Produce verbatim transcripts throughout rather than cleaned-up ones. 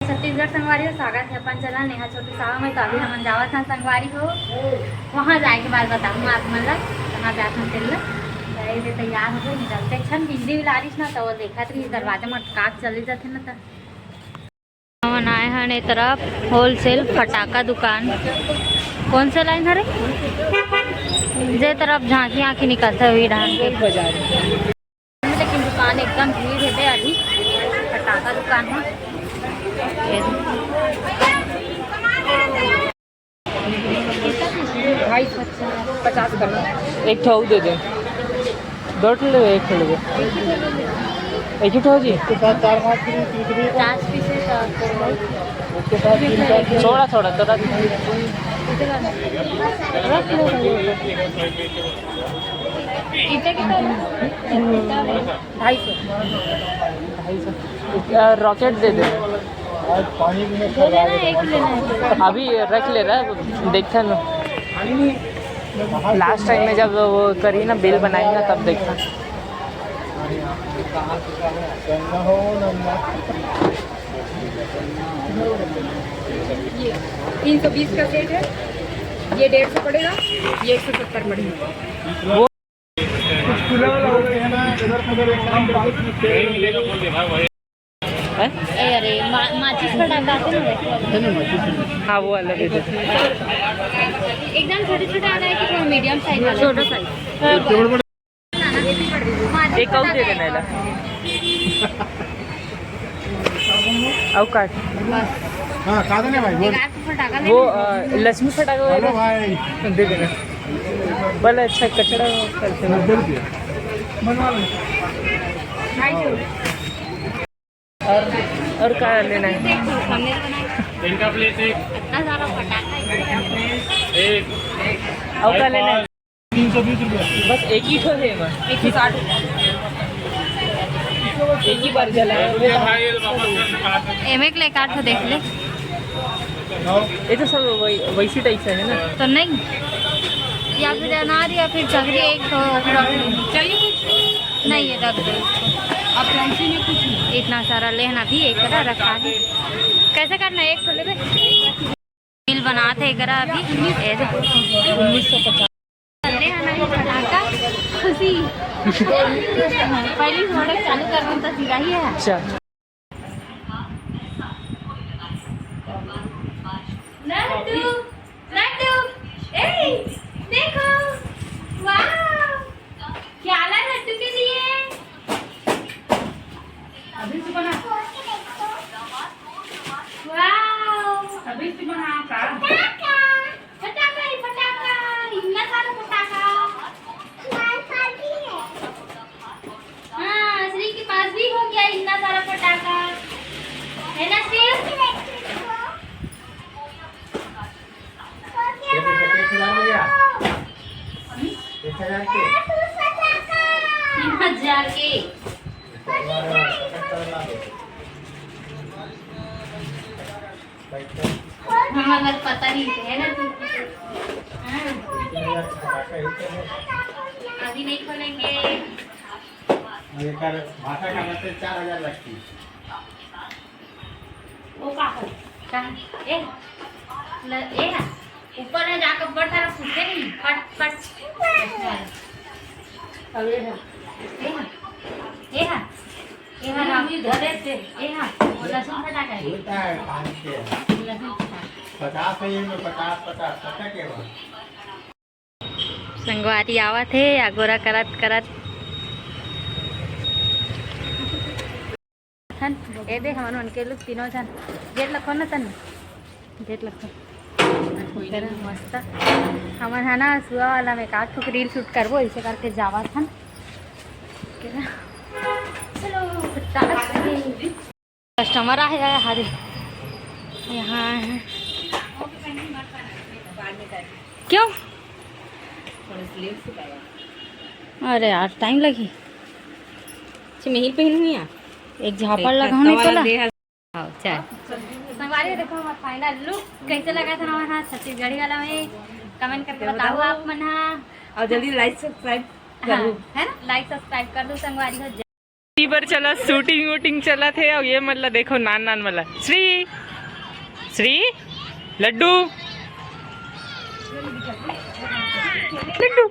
छत्तीसगढ़ संगवारी हो, स्वागत है अपन चैनल नेहा छोटू साहू में। तो अभी हमन जावत हन संगवारी हो, वहाँ जाए के बाद बताऊँ आप मन ला कहाँ जात हन तेल ला। तो ये तैयार हो गए, निकलते क्षण बिजली भी लारिस ना, तो वो देखत रही दरवाजा में काट चले जाते ना। तो हमन आए हन ए तरफ होलसेल फटाका दुकान। कौन सा लाइन हरे? जे तरफ झांकी आंखी निकलता हुई डाल के बाजार। लेकिन दुकान एकदम भीड़ है बे अभी, फटाका दुकान है। ढाई सौ, पचास कर लो। एक ठो अउ दे दे, दो ठो लेबे, एक ठो लेबे, एक ही ठो जी। पचास पीस है तो थोड़ा थोड़ा थोड़ा। रख लो। इतना कितना? ढाई सौ। ढाई सौ। अ, रॉकेट दे दे। आज पानी भी नहीं खा रहा है। एक लेना है। अभी रख ले रहा है, देखते हैं ना। लास्ट टाइम में जब वो करी ना, बिल बनाई ना, तब देखते हैं। ये तीन सौ बीस का सेट है, ये डेढ़ सौ पड़ेगा, ये एक सौ सत्तर पड़ेगा। हैं? ए, अरे, मा-, माचिस का डब्बा आते ना, वैसे वाला। हाँ, वो वाला दे दो। एकदम छोटे छोटे आ रहा है कि थोड़ा मीडियम साइज वाला? छोटा साइज। एक और दे देना है। अउ काट। हाँ, खा देने भाई, बोल। वो, अ, लक्ष्मी फटाका वाला। हेलो भाई। दे देना। बोले, अच्छा, कचरा करते हो। हाँ, बिल्कुल। बनवा लो। और, और क्या लेना है? सामने से बनाएंगे। इनका प्लेट एक। इतना सारा फटाका है। एक। और क्या लेना है? तीन सौ बीस रुपया। बस एक ही ठो है बस। एक सौ साठ रुपया। एक ही बार जला है। एमे के ले काट के देख ले। ये तो सब वही, वैसी टाइप से है ना? तो नहीं, या फिर अनार या फिर चगरी एक ठो रख ले। चाहिए कुछ? नहीं, ये रख दो। अब पेंसिल में कुछ नहीं। इतना सारा लेना भी एक तरह रखा है। कैसे करना है? एक ठो लेबे। बिल बनात हे एकरा अभी। ए दे। उन्नीस सौ पचास। चलते हैं ना, फटाका। खुशी। पहली से order चालू कर दूँ तो सीधा ही है। अच्छा। लड्डू, लड्डू, ए, देखो, वाओ, क्या ला लड्डू के लिए? अभी से बना। वाओ। अभी से बना का? फटाका। फटाका ही फटाका, इतना सारा फटाका। हमारे पास भी है। हाँ, श्री के पास भी हो गया इतना सारा फटाका, है ना श्री? ये भी पच्चीस हजार भैया। एक हजार के। तीन हजार के। हमारा पता नहीं है ना तू। हाँ। अभी नहीं खोलेंगे। अरे कर, भाषा का मतलब चार हजार लगती। वो का हो? का? ए, ल-, ए ना, ऊपर में जाकर बैठा रहा, फूटे नहीं, फट, फट। अब ये है। ए ना, ए ना, ए ना, ना। ये धरे थे। ए ना, वो लहसुन फटाका है। होता है, पाँच के है। लहसुन फटाका। पचास है ये में, पचास, पचास, पता क्या हुआ? संगवारी आवत हे, अगोरा करत करत। हन, ए दे, हमन मन के लोग तीनों झन। गेट लखो ना तन। गेट लखो। मस्त। हमन है ना, सुआ वाला में का ठुक reel shoot करबो, इसे करके जावत हन। चलो, कुत्ता। कस्टमर आ गया हरे। यहाँ आए हैं। क्यों? अरे यार, टाइम लगी। अच्छा, मैं ही पहनूँ या? एक झापड़ लगाओ नहीं तोला। हाँ, चल। संगवारी देखो हमारा final look कैसे लगा था हमारा छत्तीसगढ़ी वाला में, comment करके बताओ आप मन हा। और जल्दी like subscribe कर लो। है ना, like subscribe कर लो संगवारी हो। ई बर चला, शूटिंग वूटिंग चलत हे। अउ ये मन ला देखो, नान नान मन ला। श्री, श्री, लड्डू, लड्डू।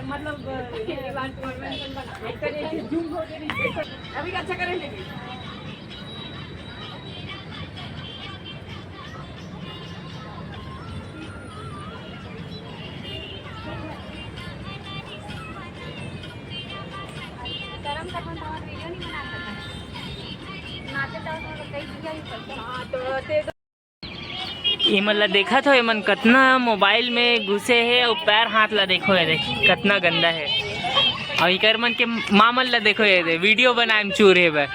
मतलब, ये अभी अच्छा करें, लेकिन एमन ला देखत हो, एमन कतना मोबाइल में घुसे हे, अउ पैर हाथ ला देखो, ये देख, कतना गंदा हे। अउ इकर मन के माँ मन ला देखो, ये दे, वीडियो बनाए में चूर हे बे।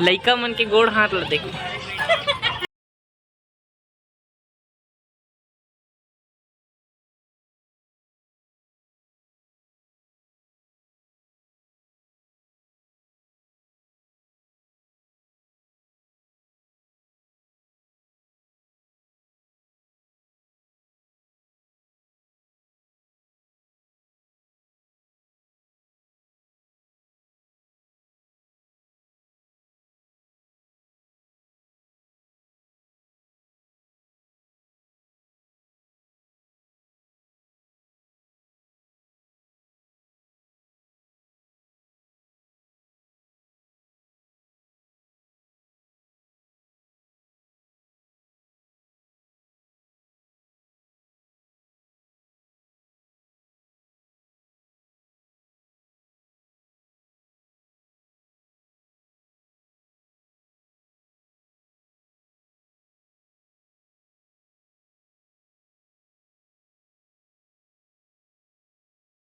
लइका मन के गोड़ हाथ ला देखो।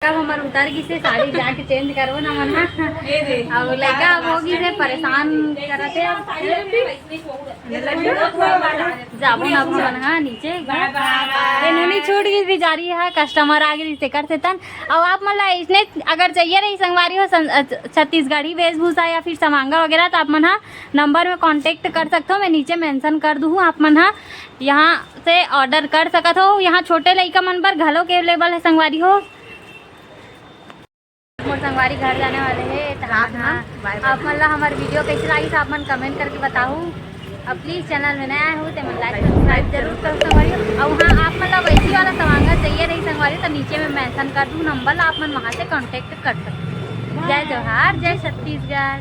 अब हमर उतर गिस हे, साड़ी जाके चेंज करबो ना मन हा। अब लइका अब हो गिस हे, परेशान करत हे। जाबो ना अब हमन हा नीचे। ये नूनी छूट गिस, बेचारी हा, कस्टमर आ गिस हे, तेकर सेती। अउ आप मन ला इसने अगर चाहिए रही संगवारी हो सं-, अ, छत्तीसगढ़ी वेशभूषा या फिर समांगा वगैरह, तो आप मन हा नंबर में कॉन्टेक्ट कर सकत हो, मैं नीचे मेंशन कर दूँ हूँ। आप मन हा यहाँ से ऑर्डर कर सकत हो। यहाँ छोटे लइका मन बर घलो के अवेलेबल हे संगवारी हो। मोर संगवारी घर जाने वाले हे, तो हाँ, हाँ, हाँ। Bye bye। आप मन ला हमर वीडियो कैसे लागिस, आप मन कमेंट करके बताहू। अब प्लीज चैनल में नया हो तो मन लाइक सब्सक्राइब जरूर करो संगवारी। अउ हाँ, आप मन ला वैसी वाला समांगा चाहिए रही संगवारी, तो नीचे में मेंशन कर दूँ नंबर ला, आप मन वहाँ से कॉन्टेक्ट कर सकते हो। जय जोहार, जय छत्तीसगढ़।